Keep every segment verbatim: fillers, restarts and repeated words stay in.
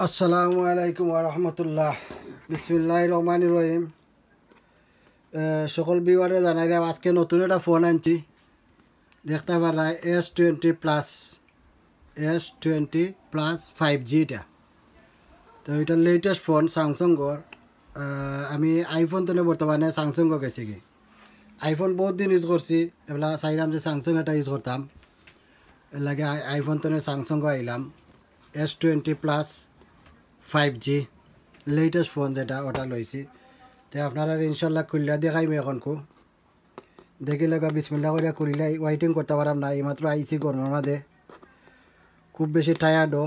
আসসালামু আলাইকুম ওয়া রাহমাতুল্লাহ। বিসমিল্লাহির রহমানির রহিম। এ, সকল ভিউয়াররে জানাইলাম, আজকে নতুন একটা ফোন আনছি। দেখতা পাররা S twenty plus, S twenty plus five G এটা। তো এটা লেটেস্ট ফোন স্যামসাংগর। আহ, আমি আইফোন তনে বর্তমানে স্যামসাংগো গেছি কি। আইফোন বহুত দিন ইউজ করছি, এবলা চাইলাম যে স্যামসাং এটা ইউজ করতাম। এর লাগি আই-, আইফোন তনে স্যামসাংগো আইলাম। S twenty plus five G latest phone যেটা, ওটা লইছি। তে আপনারারে ইনশাল্লাহ খুলিয়া দেখাইমু অখনকু। দেখিলাউক্কা, বিসমিল্লাহ করিয়া খুলিলাই, ওয়েটিং করতা পারলাম না, এইমাত্র আইছি গরমর মাঝে, খুব বেশি টায়ার্ডও,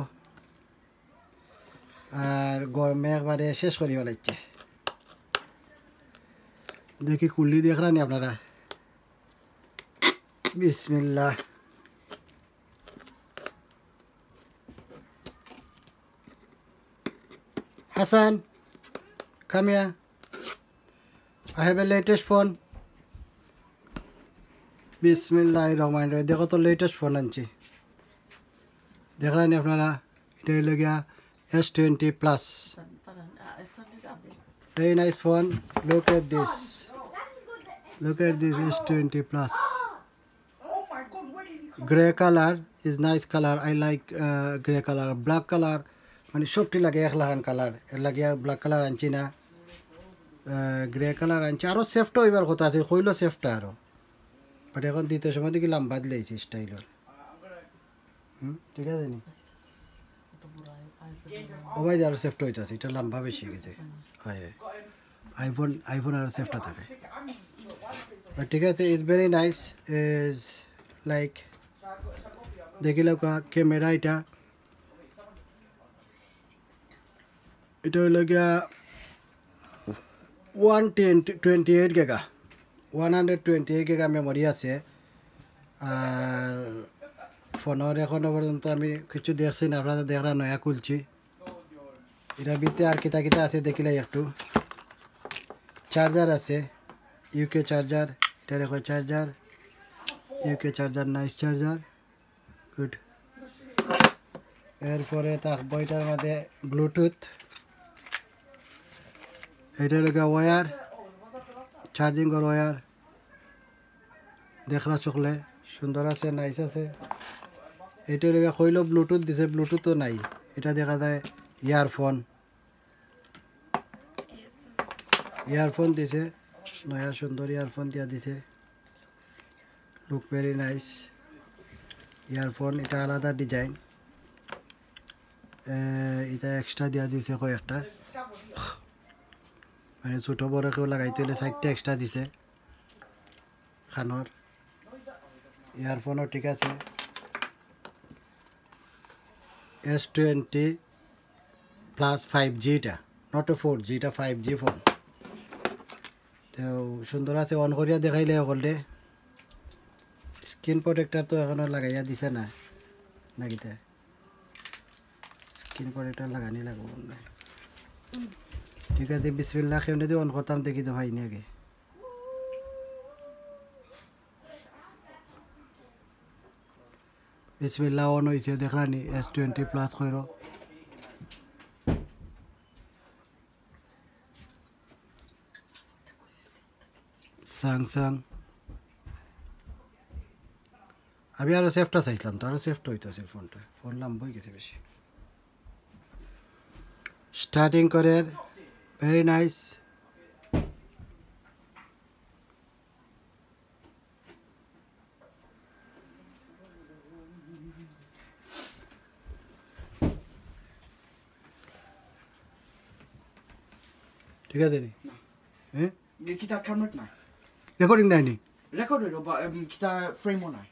আর গরমে একবারে শেষ করি ফালাইছে। দেখি খুলি দেখরা নি আপনারা, বিসমিল্লাহ। Hasan, come here. I have a latest phone. বিসমিল্লাহির রহমানির রহিম। দেখো তো, লেটেস্ট ফোন আনছি, দেখরা নি আপনারা। এটা অইলো গিয়া S twenty plus. Very nice phone. Look at this. Look at this S twenty plus. Grey color is nice color. I like, uh, grey color. Black color, মানে, সবটি লাগে এক লাখান কালার, এর লাগি আর ব্ল্যাক কালার আনছি না। গ্রে কালার আনছি, আরও সেফটা অইবার কথা আছিল, কইলো সেফটা আরও, বাট অখন দিতে সময় দেখি লাম্বা দিলাইছি স্টাইলর। হুম, ঠিক আছে নি? ও ভাই, আরও সেফটা অইতাছে, এটা লাম্বা বেশি অইগেছে। হয়, হয়। আইফোন, আইফোন আরও সেফটা থাকে। But ঠিক আছে, it's very nice, is like, দেখিলাউক্কা ক্যামেরা এটা, এটা অইলো গিয়া one ten, twenty eight giga, one hundred twenty eight giga memory আছে। আর ফোনর অখনো পর্যন্ত আমি কিছু দেখছি না, আপনারা দেখরা নয়া খুলছি। এটার ভিতরে আর কিতা কিতা আছে দেখিলাই একটু। চার্জার আছে, ইউকে চার্জার, এটা দেখো charger, UK charger, nice charger. Good. এরপরে থাকবো এটার মাঝে ব্লুটুথ, এটা অইলো গিয়া ওয়্যার, চার্জিংর ওয়্যার, দেখরা সকলে সুন্দর আছে, নাইস আছে। এটা অইলো গিয়া কইলো ব্লুটুথ দিছে, ব্লুটুথও নাই, এটা দেখা যায় ইয়ারফোন। ইয়ারফোন দিছে, নয়া সুন্দর ইয়ারফোন দিয়া দিছে, look very nice। ইয়ারফোন এটা আলাদা ডিজাইন, এটা এক্সট্রা দিয়া দিছে কয়েকটা, মানে ছোট বড় কেউ লাগাইতে অইলে চাইরটা এক্সট্রা দিছে। কানর ইয়ারফোনও ঠিক আছে। S twenty plus five G এটা, not a ফোর জি, এটা ফাইভ জি ফোন। তো সুন্দর আছে, অন করিয়া দেখাইলে অকলরে। স্ক্রিন প্রোটেক্টর তো অখনো লাগাইয়া দিছে না, নাকি তে? স্ক্রিন প্রোটেক্টর লাগানি লাগবো মনে হয়। ঠিক আছে, বিসমিল্লাহ, কেমনে দি অন করতাম দেখি তো ভাই নাকি। বিসমিল্লাহ, অন অইছে, দেখরা নি, এস টোয়েন্টি প্লাস কইরো। স্যামসাং। আমি আরো সেফটা চাইছিলাম, তো আরো সেফটা অইতাছে ফোনটা। ফোন লাম্বা অইগেছে বেশি। স্টার্টিং করের, very nice। ঠিক আছে নি? হ্যাঁ? এ কিতা ক্যামেরা নাই? রেকর্ডিং নাই নি? রেকর্ড অইলো, বা, এম, কিতা ফ্রেমও নাই।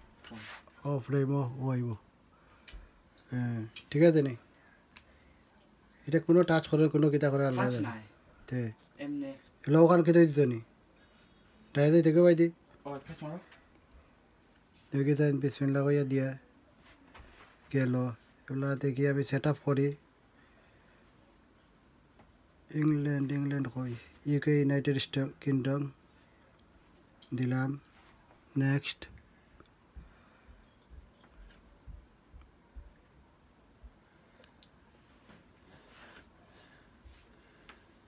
ও, ফ্রেমও, ও আইবো। হ্যাঁ, ঠিক আছে নি? এটা কোনো টাচ করে, কোনো কিতা করে, আল্লাহ টাচ জানে। নাই। তে। এমনে। এলা ওখান কিতা দিত নি? ডাইরেক্ট দিতে কেউ বাইদি? ও, ফেস মারো। দেখি তাই বিসমিল্লাহ কইয়া দিয়া গেল। এগুলা দেখি আমি সেট আপ করি। ইংল্যান্ড, ইংল্যান্ড কই? UK, United stay-, kingdom. দিলাম। নেক্সট।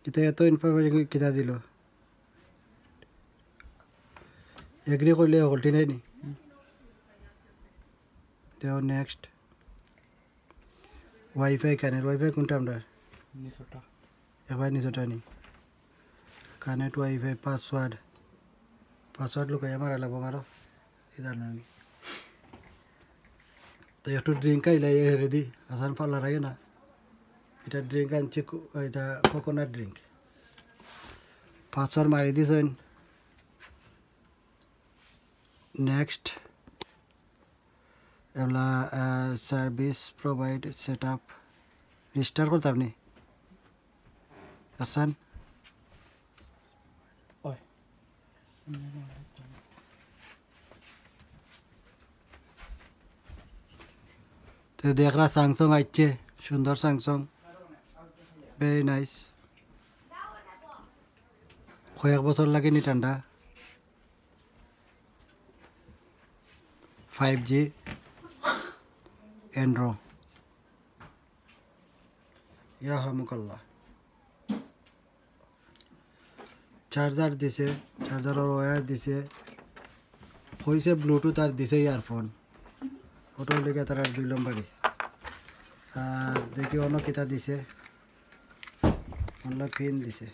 ইতা এত ইনফরমেশন কিতা দিল? এগ্রি করলে হকলটি নাই নি? দেও নেক্সট। ওয়াইফাই কানেক্ট, ওয়াইফাই কোনটা আমরা? নিচটা। একবার নিচটা নি। Connect wifi password. পাসওয়ার্ড লুকাই আমার আলাপ আরো। এই জানো নি। তো একটু ড্রিঙ্ক খাইলে এ রেডি। আসান ফাল্লা রাখে না। এটা ড্রিঙ্ক আনছি কো-, এটা কোকোনাট ড্রিঙ্ক। পাসওয়ার্ড মারি দিছইন। নেক্সট। এবলা, আহ, সার্ভিস প্রোভাইড সেটআপ। রেজিস্টার করতাম নি? আসান? ওই। তো দেখরা স্যামসাং আইছে, সুন্দর স্যামসাং। Very nice. কয়েক বছর লাগে নি ঠান্ডা? Five G Andro. ইয়ারহামুকাল্লাহ। চার্জার দিছে, চার্জারর ওয়্যার দিছে। কইছে ব্লুটুথ আর দিছে ইয়ারফোন। ওটাও লেগে তারা দুই নম্বরই। আর দেখি অন্য কিতা দিছে। অন্য পিন দিছে।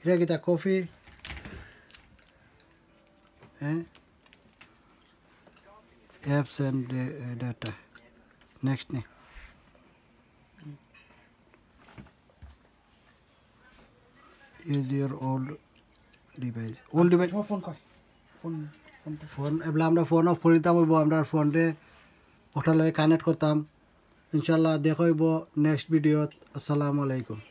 এটা কিতা কফি? হ্যাঁ? Apps and day-, data. Next নি। Is your old device. Old device. তোমার ফোন কই? ফোন, ফোনটা। ফোন, এবলা আমরা ফোন অফ করিতাম অইবো, আমরা ফোনরে ওটার লগে কানেক্ট করতাম। ইনশাআল্লাহ দেখা অইবো নেক্সট ভিডিওত। আসসালামু আলাইকুম।